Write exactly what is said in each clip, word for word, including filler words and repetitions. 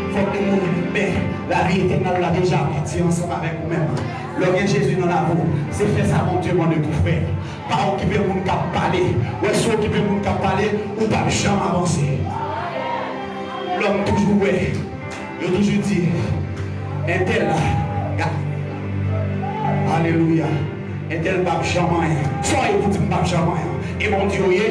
Fòk nou mouri, men lavi etènèl la deja pati ansanm avèk ou menm. Lè w gen Jezi nan lavi w, se fè sa Bondye mande pou w fè. Pa okipe moun k ap pale. Wè, si w okipe moun k ap pale, ou p ap janm avanse. Lòm toujou wè, yo toujou di, entèl la, ga-, alelouya, entèl p ap janm anyen. Sa w ye pou di m p ap janm anyen? E Bondye w ye?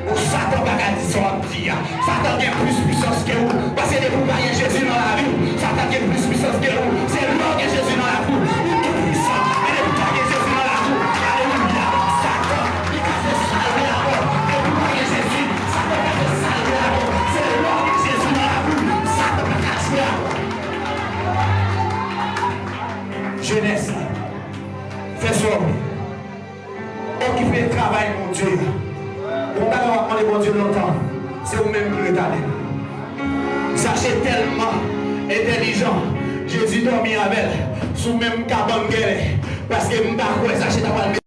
Bon, Satan pa ka di sa w ap di a. Satan gen plis pisans ke ou. Paske depi w pa gen Jezi nan lavi w, Satan gen plis pisans ke ou. Se lè w gen Jezi nan lavi w, ou tou pwisan. Men depi w pa gen Jezi nan lavi w, alelouya, Satan, li ka fè sa l vle avè w. Depi w pa gen Jezi, Satan ka fè sa l vle avè w. Se lè w gen Jezi nan lavi w, Satan pa ka jwe avè w. Jenès la, fè sa w vle. Okipe travay Bondye a. Yon bagay w ap mande Bondye lontan, se ou menm ki retade l. Zache tèlman entèlijan, Jezi dòmi avè l sou menm kabann gèlè, paske m pa kwè Zache ta pral mete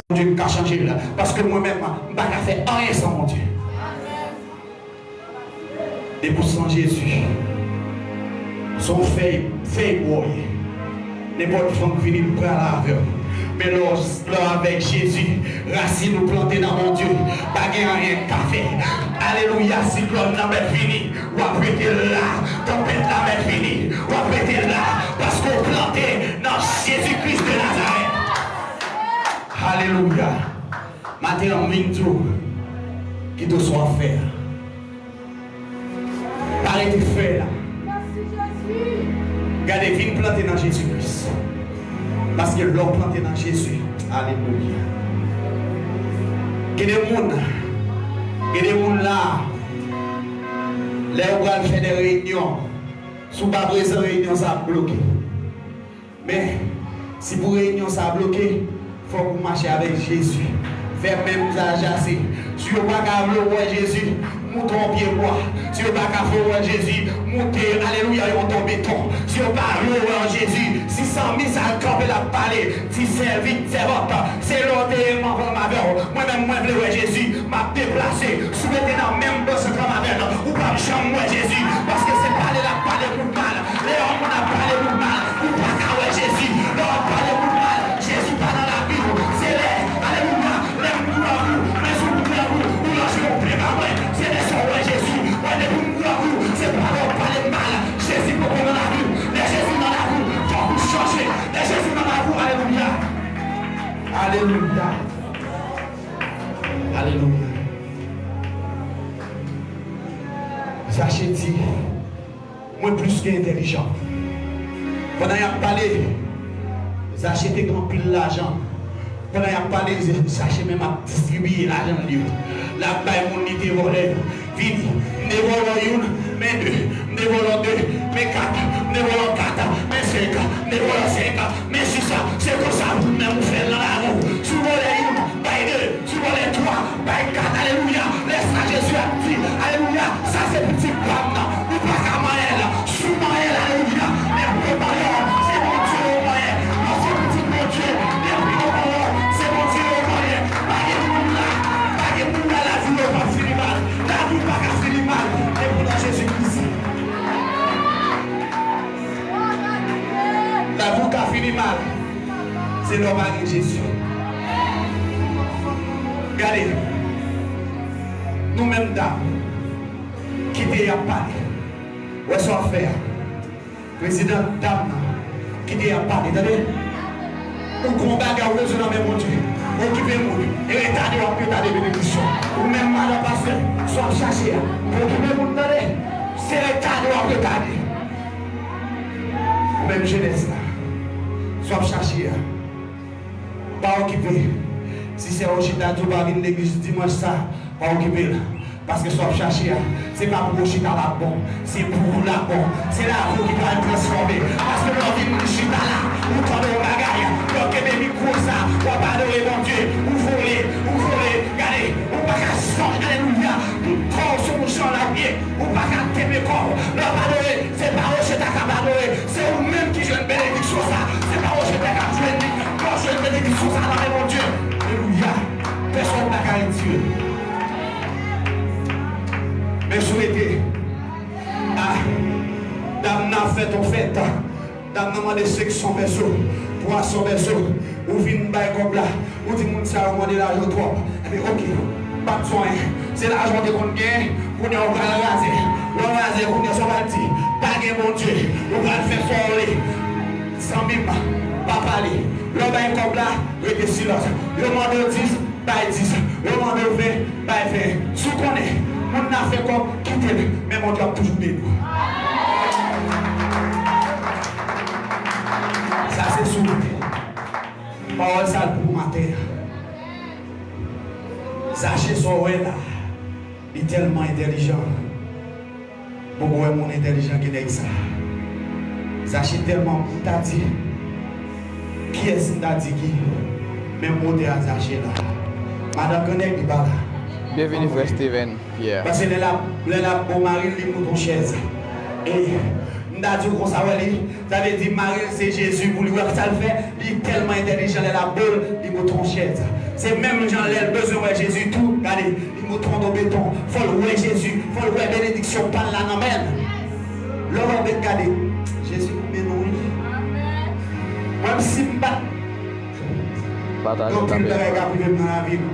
Bondye ka chanje l, paske mwen menm, m pa ka fè anyen san Bondye. Depi w san Jezi, se yon fèy, fèy bwa w ye. Nenpòt van k vini, l prale avè w. Men lè w, lè w avèk Jezi, rasin ou plante nan Bondye, pa gen anyen k ka fè. Alelouya, siklòn nan mèt vini, w ap rete la. Tanpèt la mèt vini, w ap rete la. Paske w plante nan Jezi Kris de Nazarèt. Alelouya. Maten an, m vin di w, kite w sa w ap fè a. Pa rete fè la. Gade, vin plante nan Jezi Kris. Paske lè w plante nan Jezi, alelouya. Gen de moun, gen de moun la, lè yo pral fè de reyinyon, si w pa prezan, reyinyon sa ap bloke. Men, si pou reyinyon sa bloke, fòk ou mache avèk Jezi. Fè menm sa Zache. Si yo pa ka vle w wè Jezi, moute yon pye bwa. Si yo pa ka fè w wè Jezi, moute, alelouya, yon ton beton. Si yo pa vle w wè Jezi, si Sami sa kanpe l ap pale, di sèvit, sèvant, se lè w te ye m ansanm avè w. Mwen menm, mwen vle wè Jezi, m ap deplase. Si w rete nan menm bòs ansanm avè l, ou p ap janm wè Jezi, paske se pale l ap pale moun mal. Lè yon moun ap pale moun mal, ou pa ka wè Jezi. Lè w ap pale moun mal, Jezi pa nan lavi w. Se lè, alelouya, lè moun pran ou, men sou moun pran ou, ou lanje yon pye ba mwen. Se lè sa w wè Jezi. Mwen, depi moun pran ou, se pale w ap pale m mal. Jezi poko nan lavi w. Lè Jezi nan lavi w, fòk ou chanje. Lè Jezi nan lavi w, alelouya. Alelouya. Alelouya. Zache di, mwen plis ke entèlijan. Pandan y ap pale, Zache te gen anpil lajan. Pandan y ap pale, Zache menm ap distribiye lajan li yo. L ap bay moun li te vòlè yo. Vini, m te vòlè w youn, men de, m te vòlè w de, men kat, m te vòlè w kat, men senk, m te vòlè w senk, men sis, se konsa pou menm ou fè l nan lavi w. Si w vòlè youn, bay de. Si w vòlè twa, bay kat, alelouya. Lè sa Jezi ap di, alelouya, sa se pitit pa m nan. Ou pa ka manyen l. Si w manyen l, alelouya. Men pou yo manyen w, se Bondye yo manyen. Paske pitit Bondye, depi yo manyen w, se Bondye yo manyen. Pa gen moun la, pa gen moun la, lavi w pa fini mal. Lavi w pa ka fini mal. Depann nan Jezi Kris. Lavi w ka fini mal. Se lè w pa gen Jezi. Gade, nou menm dam, kite y ap pale. Wè sa w ap fè a. Prezidan dam nan, kite y ap pale, tande. Ou gon bagay ou bezwen nan men Bondye. Okipe moun. E retade w ap retade benediksyon. Ou menm madan pastè, sa w ap chache a. Okipe moun, tande. Se retade w ap retade. Ou menm jenès la, sa w ap chache a, pa okipe. Si sè Rochita di w pa vin legliz dimanch sa, pa okipe l. Paske sa w ap chache a, se pa pou Rochita l ap bon, se pou ou l ap bon. Se lavi w ki pral transfòme. Paske lè w vin chita la, ou tande yon bagay, lè w kenbe mikwo sa, w ap adore Bondye, ou vole, ou vole. Gade, Dam nan mande senk san pèso, twa san pèso, ou vin bay kòb la, ou di moun sa yo mande lajan twòp. Ebyen, oke, pa t sou anyen. Se lajan w te konn gen, kounye a w pral raze. Lè w raze, kounye a sa w pral di, pa gen Bondye, ou pral fè sa w vle. Zanmi m, pa pale. Lè w bay kòb la, rete silans. Yo mande w dis, bay dis. Yo mande w ven, bay ven. Si w konnen moun nan fè kòb, kite l. Men Bondye ap toujou beni w. Sa se sou pawòl sa l pou maten an. Zache sa w wè la, li tèlman entèlijan. Poko wè moun entèlijan ki nèg sa. Zache tèlman, m ta di, kiyès m ta di ki menm wotè a Zache la? Madan gran nèg li pa la. Byenveni, frè Steven Pierre. Paske lè l ap, lè l ap bon mari l, li moute yon chèz. E m ta di w konsa, wè li, sa vle di mari l se Jezi pou li, wè sa l fè, li tèlman entèlijan, lè l ap bon, li moute yon chèz. Se menm jan lè l bezwen wè Jezi tou, gade, li moute yon beton. Fò l wè Jezi, fò l wè benediksyon pa l la nan men l. Lè w wè, gade, Jezi konbyen nou wi. Mwen si m pa t gen anpil bagay k ap rive m nan lavi m.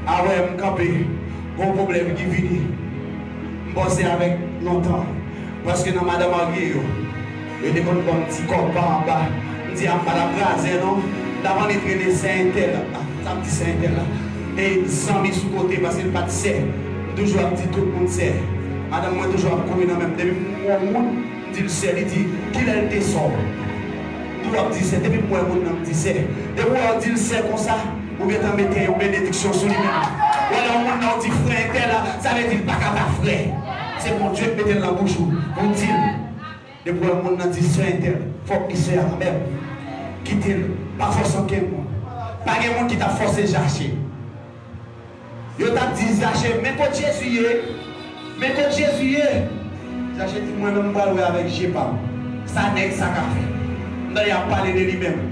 Avè m kanpe, gon pwoblèm ki vini. M panse avèk lontan. Paske nan madan marye yo, yo te konn ban m ti kòb pa anba. M di a m pa t ap kraze non. M t ap annik rele sè entèl. Ah, sa m di sè entèl la. E zanmi sou kote, paske l pa t sè. M toujou ap di tout moun sè. Madanm mwen toujou ap kouri nan men m. Depi m wè yon moun, m di l sè, li di, kilè l te sè w? Tou w ap di sè, depi m wè moun nan, m di sè. Depi w wè w di l sè konsa, ou gentan mete yon benediksyon sou li menm. Ou wè lè yon moun nan, ou di frè entèl, sa vle di l pa ka pa frè. Se Bondye k mete l nan bouch ou, pou w di l. Depi w wè moun nan di sè entèl, fòk li sè a kanmenm. Kite l, pa fòse okenn moun. Pa gen moun ki t ap fòse Zache. Yo t ap di Zache, men kot Jezi ye? Men kot Jezi ye? Zache di, mwen menm m pral wè avèk je pa m. Sa nèg sa ka fè? M tande y ap pale de li menm.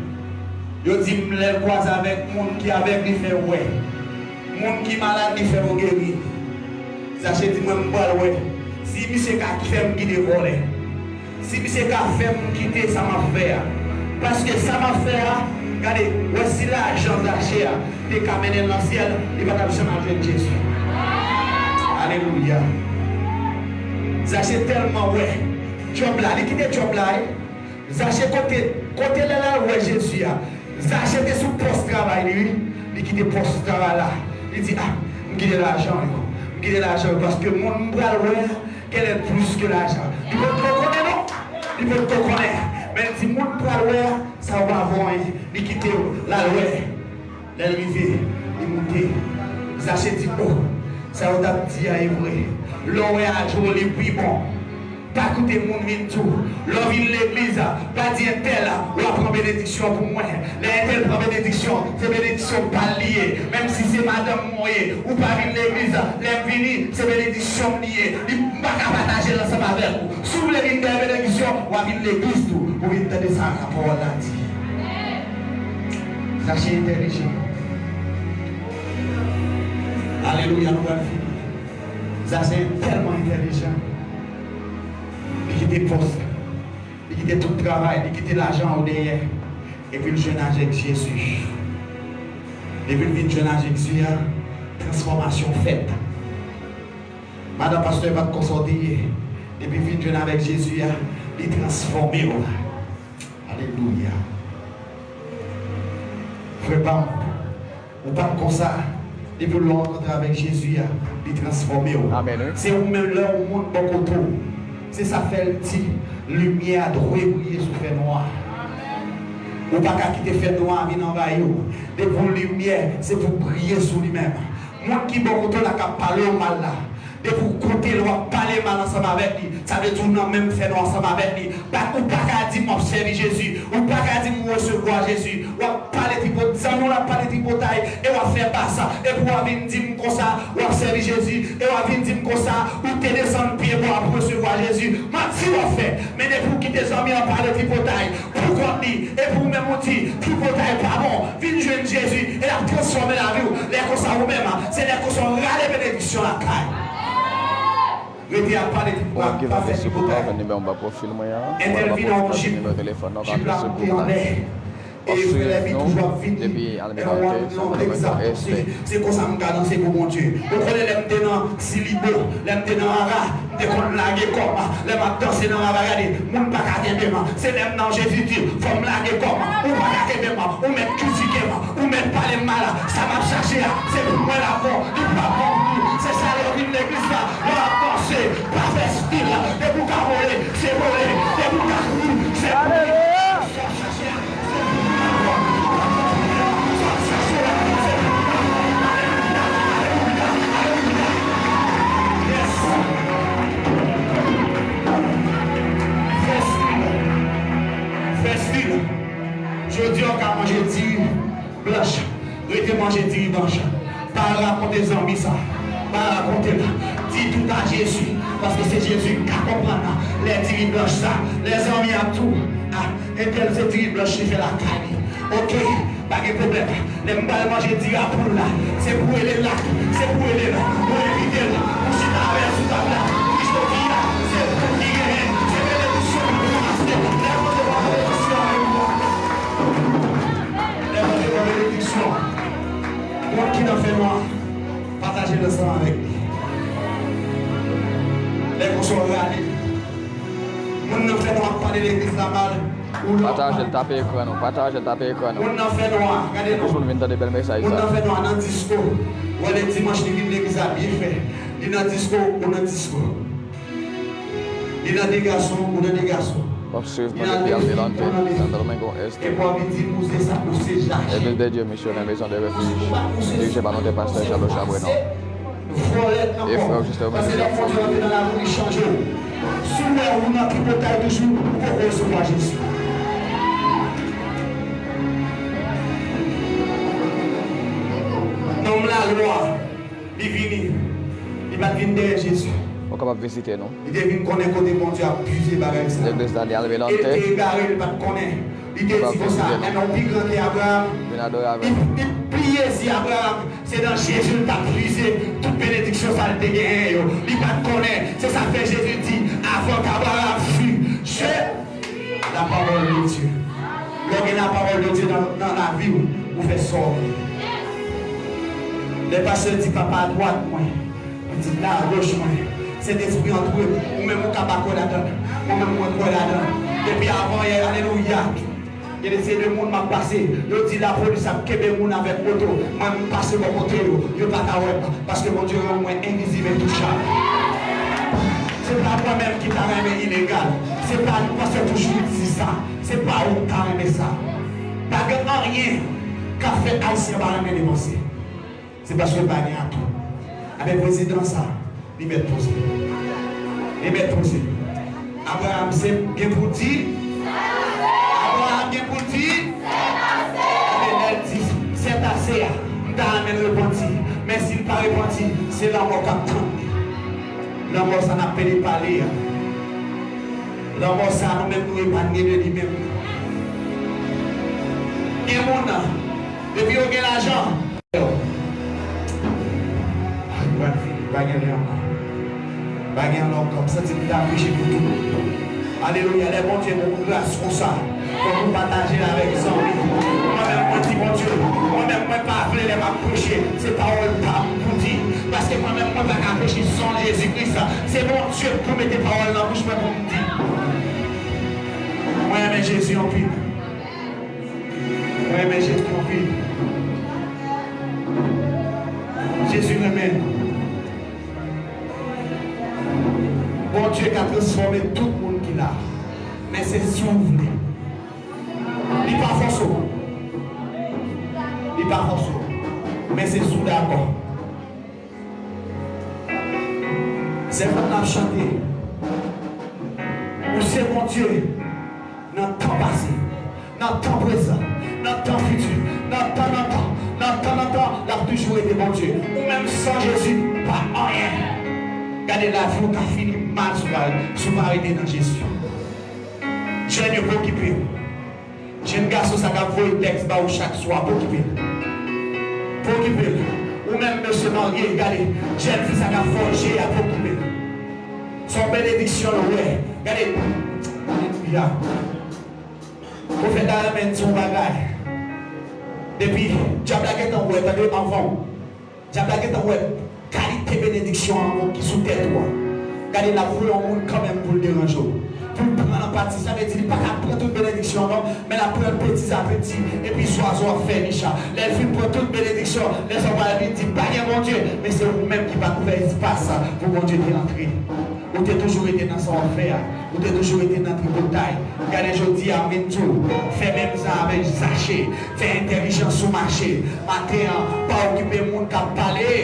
Yo di m lè l kwaze avèk moun ki avèg li fè wè. Moun ki malad li fè yo geri. Zache di, mwen m pral wè. Si misye ka fè m kite vòlè. Si misye ka fè m kite sa m ap fè a. Paske sa m ap fè a, gade, wè si lajan Zache a te ka mennen l nan syèl, li pa t ap janm al jwenn Jezi. Alelouya. Zache tèlman wè djòb la, li kite djòb la, wi. Zache kote, kote lè l al wè Jezi a. Zache te sou pòs travay li, wi. Li kite pòs travay la. Li di, ah, m kite lajan yo. M kite lajan yo paske moun m pral wè a, kèlè plis ke lajan. Li potko konnen non. Li potko konnen. Men li di, moun m pral wè a, sa yo pa vo anyen. Li kite yo, l al wè. Lè l rive, li moute. Zache di, oh, sa yo t ap di a e vre. Lè w wè a djoli, pi bon. Pa koute moun vin di w. Lè w vin legliz, pa di entèl, w a pran benediksyon pou mwen. Lè entèl pran benediksyon, se benediksyon pa l li ye. Menm si se madanm mwen w ye, ou pa vin legliz, lè m vini, se benediksyon m li ye. Li, m pa ka pataje l ansanm avèk ou. Si w vle vin gen benediksyon, w a vin legliz tou, pou w vin tande sa lapawòl la di. Zache entèlijan. Alelouya, nou pral fini. Zache tèlman entèlijan. Li kite pòs, li kite tout travay, li kite lajan yo dèyè. Epi l jwenn avèk Jezi. Depi l vin jwenn avèk Jezi a, transfòmasyon fèt. Madan pastè pa t konsa w te ye. Depi l vin jwenn avèk Jezi a, li transfòme w. Alelouya. Frè pa m, ou pa t konsa. Depi lè w rankontre avèk Jezi a, li transfòme w. Amèn, wi. Se ou menm lè yon moun bò kote w. Se sa fè l di, limyè a dwe briye sou fènwa. Ou pa ka kite fènwa vin anvayi w. Depi w limyè, se pou w briye sou li menm. Moun ki bò kote w la k ap pale w mal la, depi w koute l, w ap pale mal ansanm avèk li. Sa vle di w nan menm fènwa ansanm avèk li. Pa, ou pa ka di m ap sèvi Jezi. Ou pa ka di m resevwa Jezi. W ap pale tripot-, zanmi w la ap pale tripotay e w ap fè bas. Epi w ap vin di m konsa, w ap sèvi Jezi. E w ap vin di m konsa, ou te desann pye pou w ap resevwa Jezi. Manti w ap fè. Men depi w kite zanmi an pale tripotay, pou kont li, epi ou menm ou di, tripotay pa bon, vin jwenn Jezi, e l ap transfòme lavi w. Lè konsa ou menm, se lè konsa w rale benediksyon lakay. Ou menm ki vle sipòte, jwenn nimewo m ba pwofil mwen an. Mwen ba pwofil mwen, nimewo telefòn nan, w ka jwenn sou gwoup la. W ap swiv nou depi Almirante, sa mwen rele S T. Se konsa m ka danse pou Bondye. Ou konnen lè m te nan Silibo, lè m te nan Ara, m te konn lage kò m. Lè m ap danse nan Ara, gade, moun pa ka kenbe m. Se lè m nan Jezi di, fò m lage kò m. Ou pa ka kenbe m, ou mèt kritike m, ou mèt pale m mal. Sa m ap chache a, se pou mwen l ap bon, li p ap bon pou ou. Se sa lè w vin legliz la, lè w ap danse, pa fè stil. Depi w ka vole, se vole. Depi w ka kouri, se kouri. Sa w ap chache a, se pou ou l ap bon. Sa w ap chache a, se pou ou l ap bon. Alelouya, alelouya, alelouya. Yes. Fè stil. Fè stil. Jodi a, w ka manje diri blanch. Rete manje diri blanch. Pa rakonte zanmi sa. Pa rakonte l. Di tout a Jezi. Paske se Jezi k ka konprann lè diri blanch sa. Lè zanmi ap di w, a, entèl se diri blanch li fè lakay li. Oke, pa gen pwoblèm. Lè m pral manje diri a poul la, se pou w rele l la. Se pou w rele l. Pou w envite l. Pou w chita avè l sou tab la. Pou jodi a, se ou ki genyen. Se benediksyon pou ou pase. Lè Bondye ba w benediksyon, alelouya. Lè Bondye ba w benediksyon, moun ki nan fènwa, pataje l ansanm avèk li. Lè konsa w rale l. Moun nan fènwa ap pale legliz la mal, ou lè w ap pale. Pataje l, tape ekran nou, pataje l, tape ekran nou. Moun nan fènwa, gade non. Pou moun vin tande bèl mesaj sa. Moun nan fènwa nan disko. Ou wè lè dimanch li vin legliz la byen fè. Li nan disko, ou nan disko. Li nan de gason, ou nan de gason. W ap swiv nou depi Almirante, Santo Domingo Este. Epi w ap vin di m ou se sa, ou se Zache. Église de Dieu Missionnaire Maison de Refuge, dirije pa nou de pastè Jean Lochard Brenon. E frè Justin Dominique. Paske lè Bondye rantre nan lavi w, li chanje w. Si w wè ou nan tripotay toujou, ou poko resevwa Jezi. Nonm lalwa. Li vini. Li pa t vin dèyè Jezi. Ou kapab vizite nou. Li te vin konnen kote Bondye ap pize bagay sa. Legliz la de Almirante. E li te egare, li pa t konnen. Li te di konsa, enben w pi gran ke Abraram. Vin adore avè nou. Li, li pliye zye Abraram. Se nan Jezi l t ap pize tout benediksyon sa l te genyen yo. Li pa t konnen. Se sa k fè Jezi di, avant qu'Abraham fût, je La parole de Dieu. Lè w gen la parole de Dieu nan, nan lavi w, ou fè sa w vle. Lè pastè di papa adwat mwen, pitit la agoch mwen, Sentespri antre, ou menm ou ka pa kwè ladan l. Mwen menm mwen kwè ladan l. Depi avan yè, alelouya. Gen de seri de moun m ap pase, yo di lapolis ap kenbe moun avèk moto. Mwen m pase bò kote yo, yo pa ka wè m. Paske Bondye rann mwen envizib, entouchab. Se pa mwen menm ki ta renmen ilegal. Se pa nou, pastè toujou di sa. Se pa ou ki ta renmen sa. Pa gen anyen k ap fè Ayisyen pa renmen depanse. Se paske l pa gen atou. Avèk prezidan sa. Li mèt poze. Li mèt poze. Abraram se gen pou di. Abraram gen pou di. Ebyen, lè l di, sètase a, m ta renmen l repanti. Men si l pa repanti, se lanmò k ap tann li. Lanmò sa n ap pede pale a. Lanmò sa, nou menm, nou epagne de li menm. Gen moun nan, depi yo gen lajan, Ay, pral fini, pa gen lè ankò. Pa gen lè ankò. M santi m ta preche pou tout moun. Alelouya. Lè Bondye ba w gras konsa, fò nou pataje l avèk zanmi. Mwen menm, mwen di Bondye, mwen menm, mwen pa vle lè m ap preche, se pawòl pa m pou di. Paske mwen menm, mwen pa ka preche san Jezi Kris. Se Bondye k pou mete pawòl nan bouch mwen pou m di. Mwen renmen Jezi anpil. Mwen renmen Jezi anpil. Jezi renmen nou. Bondye ka transfòme tout moun ki la. Men se si w vle. Li pa fòse w. Li pa fòse w. Men se si w dakò. Sèvant la ap chante. Ou se Bondye nan tan pase, nan tan prezan, nan tan fiti, nan tan nan tan, nan tan nan tan, l ap toujou rete Bondye. Ou menm san Jezi, pa anyen. Gade lavi w ka fini mal si w pa, si w pa rete nan Jezi. Jèn yo pa okipe w. Jèn gason sa k ap voye tèks ba ou chak swa, pa okipe l. Pa okipe l. Ou menm mesye marye, gade, jèn fi sa k ap fòje a, pa okipe l. Se yon benediksyon l wè. Gade. Alelouya. Pwofèt la renmen di yon bagay. Depi dyab la gentan wè, tande, anvan w. Dyab la gentan wè kalite benediksyon anvan w ki sou tèt ou a. Gade, l ap voye yon moun kanmenm pou l deranje w. Pou l pran nan pati, sa vle di li pa ka pran tout benediksyon an non, men l ap pran peti a peti, epi zwazo ap fè nich la. Lè l fin pran tout benediksyon, lè sa w pral vin di pa gen Bondye, men se ou menm ki pa t ouvè espas pou Bondye te antre. Ou te toujou rete nan sa w ap fè a. Ou te toujou rete nan tripotay. Gade jodi a, m vin di w, fè menm jan avèk Zache. Fè entèlijans ou mache. Maten an, pa okipe moun k ap pale.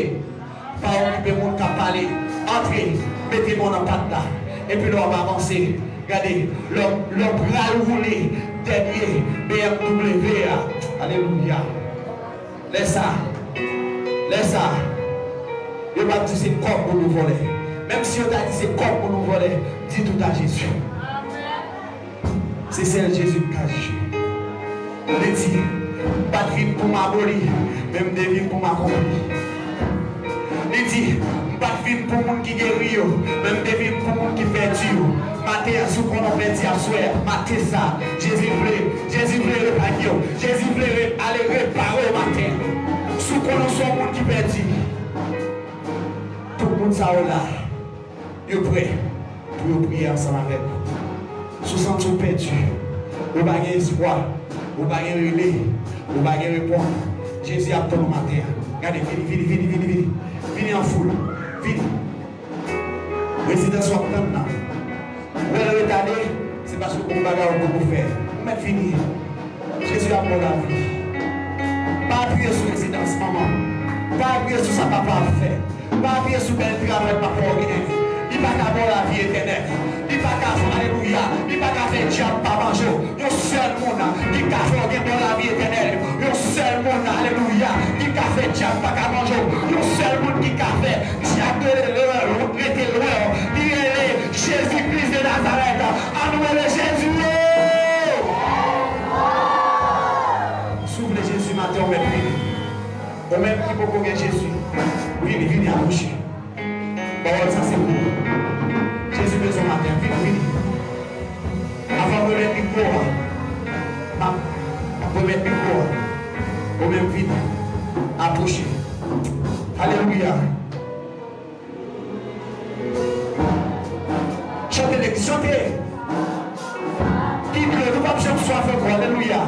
Pa okipe moun k ap pale. Antre, mete men w nan pat la. Epi lè w ap avanse, gade, lè w, lè w pral woule dènye B M W a. Alelouya. Lè sa, lè sa, yo p ap di se kòb moun yo vòlè. Menm si yo ta di se kòb moun yo vòlè, di tout a Jezi. Se sèl Jezi ki ka jije. Li di, m pa t vin pou m aboli, men m te vin pou m akonpli. Li di, m pa t vin pou moun ki geri yo, men m te vin pou moun ki pèdi yo. Maten an, si w konnen w pèdi aswè a, maten sa, Jezi vle, Jezi vle repanyen w. Jezi vle re-, ale repare w maten an. Si w konnen w se yon moun ki pèdi, tout moun sa yo la, yo prè pou yo priye ansanm avèk ou. Si w santi w pèdi, ou pa gen espwa, ou pa gen rele, ou pa gen repons, Jezi ap tann ou maten an. Gade, vini, vini, vini, vini, vini. Vini an foul. Vini. Rezidans w ap tann nan. Ou wè l retade, se paske gon bagay ou poko fè. Ou mèt vini. Jezi ap ba w lavi. Pa apiye sou rezidans manman. Pa apiye sou sa papa ap fè. Pa apiye sou bèl travay papa w genyen. Li pa ka ba w lavi etènèl. Li pa ka, alelouya, li pa ka fè dyab pa manje w. Yon sèl moun ki ka fè w gen bon lavi etènèl. Yon sèl moun, alelouya, ki ka fè dyab pa ka manje w. Yon sèl moun ki ka fè dyab rete lwen w. Li rele Jezi Kris de Nazarèt. Ann rele Jezi o! Si w vle Jezi maten, ou mèt vini. Ou menm ki poko gen Jezi, vini, vini, apwoche. Pawòl sa se pou ou. Jezi bezwen w maten, vini, vini. Avan m remèt mikwo a, m ap, m ap remèt mikwo a. Ou menm vini. Apwoche. Alelouya. Chante legliz, chante. Kit lè, nou p ap janm swaf ankò. Alelouya.